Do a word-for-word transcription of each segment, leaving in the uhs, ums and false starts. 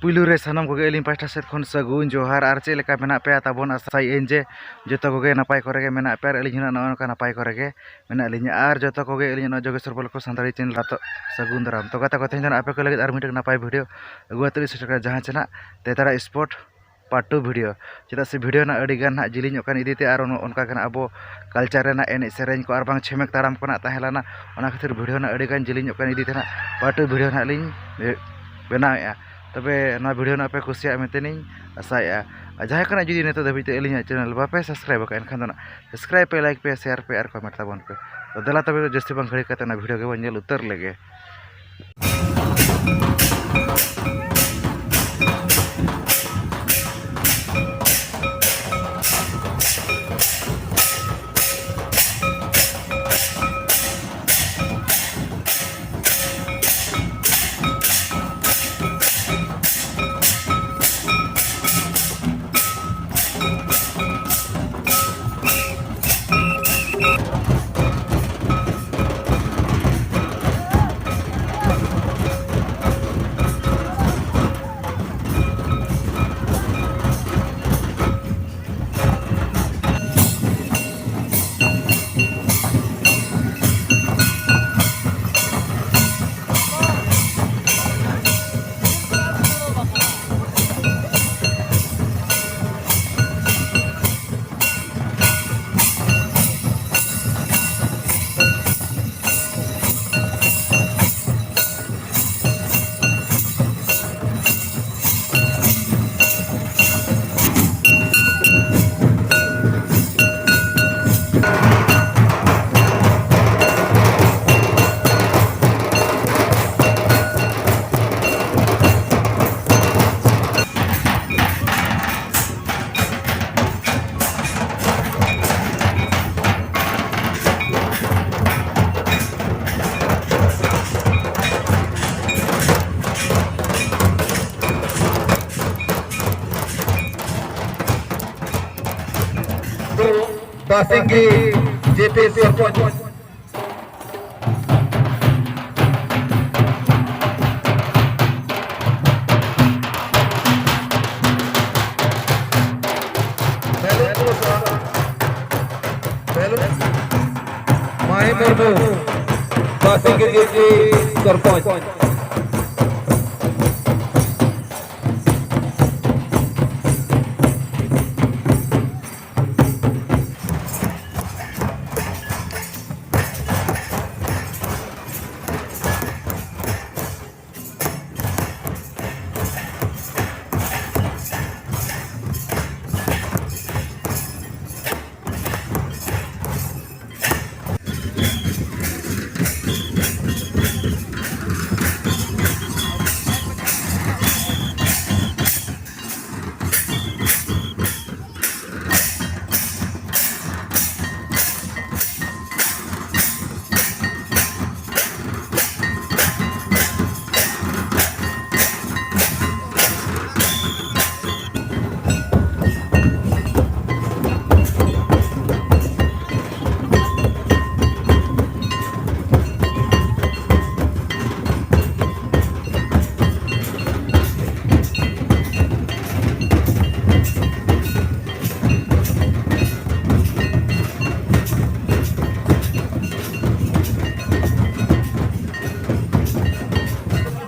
ᱯᱩᱭᱞᱩ ᱨᱮ ᱥᱟᱱᱟᱢ ᱠᱚᱜᱮ ᱟᱹᱞᱤᱧ ᱯᱟᱦᱴᱟ ᱥᱮᱫ ᱠᱷᱚᱱ ᱥᱟᱹᱜᱩᱱ ᱡᱚᱦᱟᱨ᱾ ᱟᱨ ᱪᱮᱫ ᱞᱮᱠᱟ ᱢᱮᱱᱟᱜ ᱯᱮᱭᱟ ᱛᱟᱵᱚᱱ? ᱟᱥᱟᱭᱮᱫ ᱟᱹᱧ ᱡᱮ ᱡᱚᱛᱚ ᱠᱚᱜᱮ ᱱᱟᱯᱟᱭ ᱠᱚᱨᱮ ᱜᱮ ᱢᱮᱱᱟᱜ ᱯᱮᱭᱟ, ᱟᱨ ᱟᱹᱞᱤᱧ ᱦᱚᱸ ᱱᱚᱜᱼᱚ ᱱᱚᱝᱠᱟ ᱱᱟᱯᱟᱭ ᱠᱚᱨᱮ ᱜᱮ ᱢᱮᱱᱟᱜ ᱞᱤᱧᱟ᱾ ᱟᱨ ᱡᱚᱛᱚ ᱠᱚᱜᱮ ᱟᱹᱞᱤᱧᱟᱜ ᱱᱚᱣᱟ ᱡᱳᱜᱮᱥᱣᱚᱨ ᱵᱚᱞ ᱠᱚ ᱥᱟᱱᱛᱟᱲᱤ ᱪᱮᱱᱮᱞ ᱨᱮ ᱥᱟᱹᱜᱩᱱ ᱫᱟᱨᱟᱢ᱾ ᱛᱚ ᱜᱟᱛᱮ ᱠᱚ, ᱛᱮᱦᱮᱧ ᱫᱚ ᱱᱟᱜ ᱟᱯᱮ ᱠᱚ ᱞᱟᱹᱜᱤᱫ ᱟᱨ ᱢᱤᱫᱴᱟᱝ ᱱᱟᱯᱟᱭ ᱵᱷᱤᱰᱤᱭᱳ ᱟᱹᱜᱩ ᱠᱟᱛᱮ ᱞᱤᱧ ᱥᱮᱴᱮᱨ ᱠᱟᱱᱟ, ᱡᱟᱦᱟᱸ ᱪᱮ ᱱᱟᱜ ᱛᱮᱛᱟᱲᱟ ᱥᱯᱳᱨᱴ ᱯᱟᱨᱴ ᱴᱩ ᱵᱷᱤᱰᱤᱭᱳ᱾ ᱪᱮᱫᱟᱜ ᱥᱮ ᱵᱷᱤᱰᱤᱭᱳ ᱨᱮᱱᱟᱜ ᱟᱹᱰᱤ ᱜᱟᱱ ᱦᱟᱸᱜ ᱡᱤᱞᱤᱧᱚᱜ ᱠᱟᱱ ᱤᱫᱤ ᱛᱮ, ᱟᱨ ᱚᱱ-, ᱚᱱᱠᱟ ᱜᱮ ᱱᱟᱜ ᱟᱵᱚ ᱠᱟᱞᱪᱟᱨ ᱨᱮᱱᱟᱜ ᱮᱱᱮᱡ ᱥᱮᱨᱮᱧ ᱠᱚ ᱟᱨ ᱵᱟᱝ ᱪᱷᱮᱢᱮᱠ ᱛᱟᱲᱟᱢ ᱠᱚ ᱱᱟᱜ ᱛᱟᱦᱮᱸ ᱞᱮᱱᱟ, ᱚᱱᱟ ᱠᱷᱟᱹᱛᱤᱨ ᱵᱷᱤᱰᱤᱭᱳ ᱨᱮᱱᱟᱜ ᱟᱹᱰᱤ ᱜᱟᱱ ᱡᱤᱞᱤᱧᱚᱜ ᱠᱟᱱ ᱤᱫᱤ ᱛᱮ ᱱᱟᱜ ᱯᱟᱨᱴ ᱴᱩ ᱵᱷᱤᱰᱤᱭᱳ ᱱᱟᱜ ᱞᱤᱧ ᱵᱮ-, ᱵᱮᱱᱟᱣᱮᱫᱼᱟ᱾ ᱛᱚᱵᱮ ᱱᱚᱣᱟ ᱵᱷᱤᱰᱤᱭᱳ ᱱᱟᱜ ᱯᱮ ᱠᱩᱥᱤᱭᱟᱜᱼᱟ ᱢᱮᱱᱛᱮ ᱞᱤᱧ ᱟᱥᱟᱭᱮᱫᱼᱟ᱾ ᱟᱨ ᱡᱟᱦᱟᱸᱭ ᱠᱚ ᱱᱟᱜ ᱡᱩᱫᱤ ᱱᱤᱛᱚᱜ ᱫᱷᱟᱹᱵᱤᱡ ᱛᱮ ᱟᱹᱞᱤᱧᱟᱜ ᱪᱮᱱᱮᱞ ᱵᱟᱯᱮ ᱥᱟᱵᱥᱠᱨᱟᱭᱤᱵ ᱟᱠᱟᱫ, ᱮᱱᱠᱷᱟᱱ ᱫᱚ ᱱᱟᱜ ᱥᱟᱵᱥᱠᱨᱟᱭᱤᱵ ᱯᱮ, ᱞᱟᱭᱤᱠ ᱯᱮ, ᱥᱮᱭᱟᱨ ᱯᱮ ᱟᱨ ᱠᱚᱢᱮᱱᱴ ᱛᱟᱵᱚᱱ ᱯᱮ᱾ ᱛᱚ ᱫᱮᱞᱟ ᱛᱚᱵᱮ ᱡᱟᱹᱥᱛᱤ ᱵᱟᱝ ᱜᱷᱟᱹᱲᱤ ᱠᱟᱛᱮ ᱚᱱᱟ ᱵᱷᱤᱰᱤᱭᱳ ᱜᱮᱵᱚᱱ ᱧᱮᱞ ᱩᱛᱟᱹᱨ ᱞᱮᱜᱮ᱾ ᱫᱟᱥᱤᱝᱜᱤ ᱡᱮᱯᱤ ᱥᱚᱨᱯᱚᱧᱪ᱾ ᱢᱟᱦᱤ ᱢᱩᱨᱢᱩ, ᱵᱟᱥᱤ ᱠᱮ ᱡᱤ ᱥᱤ ᱥᱚᱨᱯᱚᱧᱪ᱾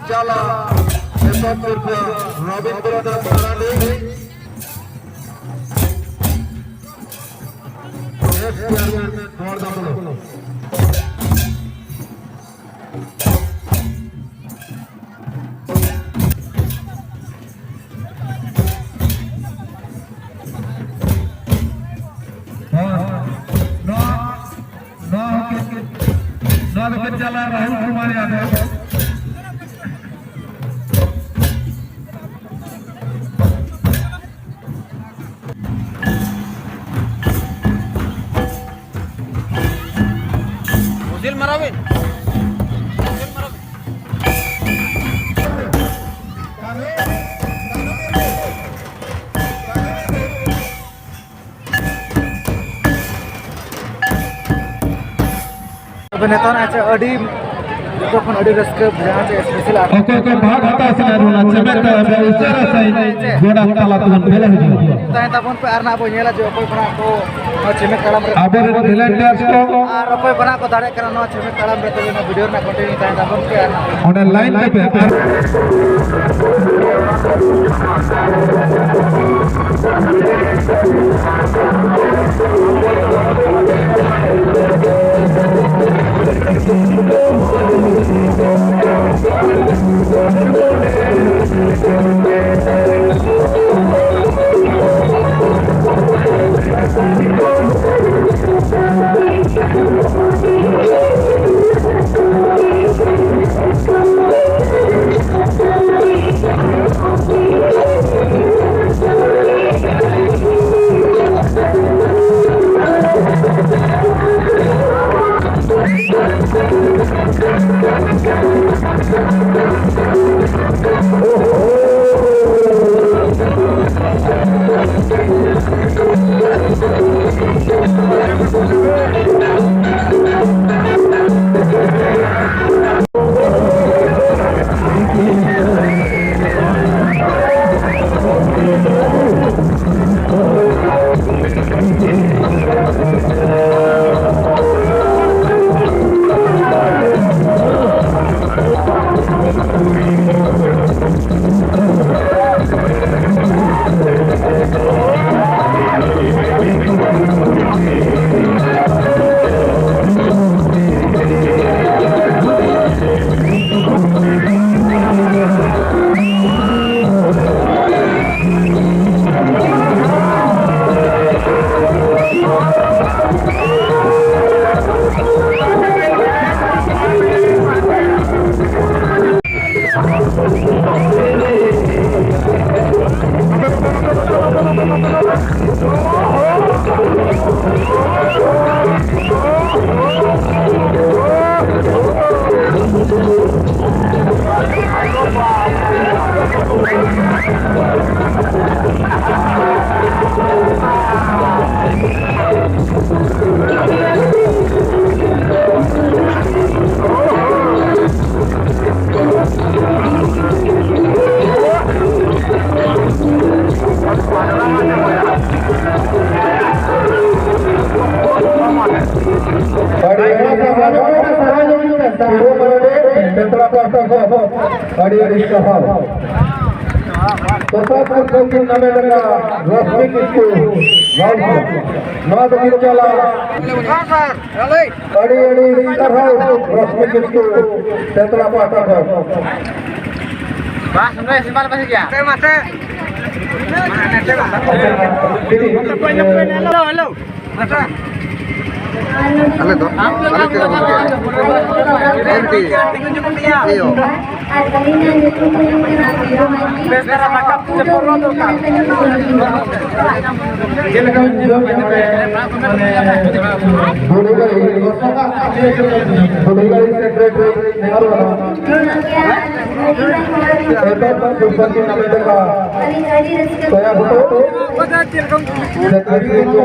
ᱪᱟᱞᱟ ᱮᱛᱚᱢ ᱥᱤᱨᱯᱷᱟᱹ ᱨᱚᱵᱤᱱᱫᱨᱚᱱᱟᱛᱷ ᱢᱟᱨᱟᱱᱰᱤ, ᱮᱠᱥ ᱪᱮᱭᱟᱨᱢᱮᱱ ᱫᱷᱚᱲ ᱫᱟᱢᱩᱲᱩ᱾ ᱱᱚᱣᱟ, ᱱᱚᱣᱟ wicket, ᱱᱚᱣᱟ wicket ᱪᱟᱞᱟᱣ ᱨᱟᱦᱩᱞ ᱠᱩᱢᱟᱨ ᱭᱟᱫᱚᱵ᱾ ᱩᱥᱤᱞ ᱢᱟᱨᱟᱣ ᱵᱤᱱ᱾ ᱩᱥᱤᱞ ᱢᱟᱨᱟᱣ ᱵᱤᱱ᱾ ᱛᱚᱵᱮ ᱱᱮᱛᱟᱨ ᱟᱪᱪᱷᱟ, ᱟᱹᱰᱤ ᱡᱚᱛᱚ ᱠᱷᱚᱱ ᱟᱹᱰᱤ ᱨᱟᱹᱥᱠᱟᱹ ᱵᱩᱡᱷᱟᱹᱜᱼᱟ ᱡᱮ special ᱟᱨ ᱚᱠᱚᱭ ᱠᱚ ᱵᱷᱟᱜᱽ ᱦᱟᱛᱟᱣ ᱥᱟᱱᱟᱭᱮᱫ ᱵᱚᱱᱟ, ᱪᱮᱢᱮᱫ ᱛᱟᱭᱚᱢ ᱨᱮ ᱩᱥᱟᱹᱨᱟ ᱥᱟᱺᱦᱤᱡ ᱜᱚᱰᱟ ᱛᱟᱞᱟ ᱛᱮᱵᱚᱱ ᱵᱚᱞᱚ ᱦᱤᱡᱩᱜᱼᱟ᱾ ᱛᱟᱦᱮᱱ ᱛᱟᱵᱚᱱ ᱯᱮ ᱟᱨ ᱱᱟᱦᱟᱜ ᱵᱚᱱ ᱧᱮᱞᱟ ᱡᱮ ᱚᱠᱚᱭ ᱠᱚ ᱱᱟᱦᱟᱜ ᱠᱚ ᱱᱚᱣᱟ ᱪᱮᱢᱮᱫ ᱛᱟᱲᱟᱢ ᱨᱮ ᱟᱵᱚᱨᱮᱱ volunteers ᱠᱚ ᱟᱨ ᱚᱠᱚᱭ ᱠᱚ ᱱᱟᱦᱟᱜ ᱠᱚ ᱫᱟᱲᱮᱭᱟᱜ ᱠᱟᱱᱟ ᱱᱚᱣᱟ ᱪᱮᱢᱮᱫ ᱛᱟᱲᱟᱢ ᱨᱮ, ᱛᱚᱵᱮ ᱱᱚᱣᱟ video ᱨᱮᱱᱟᱜ continue ᱛᱟᱦᱮᱱ ᱛᱟᱵᱚᱱ ᱯᱮ ᱟᱨ ᱱᱟᱦᱟᱜ ᱚᱸᱰᱮ line ᱛᱮᱯᱮ ᱟᱨ ᱟᱹᱰᱤ ᱟᱹᱰᱤ ᱥᱟᱨᱦᱟᱣ᱾ ᱯᱨᱚᱥᱟᱫ ᱠᱚ ᱠᱤᱱ ᱱᱟᱢᱮ ᱞᱮᱠᱟ ᱨᱚᱥᱢᱤ ᱠᱤᱥᱠᱩ ᱱᱚᱣᱟ ᱫᱚ ᱠᱤᱱ ᱪᱟᱞᱟᱣ᱾ ᱟᱹᱰᱤ ᱟᱹᱰᱤ ᱥᱟᱨᱦᱟᱣ ᱨᱚᱥᱢᱤ ᱠᱤᱥᱠᱩ ᱛᱮᱛᱲᱟ ᱯᱟᱦᱴᱟ ᱠᱷᱚᱱ᱾ Hello, hello. ᱟᱞᱮ ᱫᱚ, ᱟᱞᱮ ᱪᱮᱫ ᱞᱮ ᱵᱚᱞ ᱠᱮᱜᱼᱟ? ᱮᱱᱛᱤ, ᱤᱭᱳ᱾ ᱪᱮᱫ ᱞᱮᱠᱟ ᱵᱤᱱ ᱵᱩᱡᱷᱟᱹᱣ ᱠᱮᱫᱟ ᱱᱚᱰᱮ? ᱢᱟᱱᱮ, ᱵᱩᱰᱷᱤ ᱜᱟᱹᱲᱤ, ᱵᱩᱰᱷᱤ ᱜᱟᱹᱲᱤ ᱥᱮᱠᱨᱮᱴᱟᱨᱤ ᱱᱮᱦᱚᱨ ᱠᱟᱱᱟ᱾ ᱮᱴᱟᱜ ᱯᱷᱩᱴᱵᱚᱞ ᱴᱩᱨᱱᱟᱢᱮᱱᱴ ᱞᱮᱠᱟ ᱛᱚᱭᱟᱨ ᱦᱚᱴᱚ᱾ ᱥᱮᱠᱨᱮᱴᱟᱨᱤ ᱠᱚ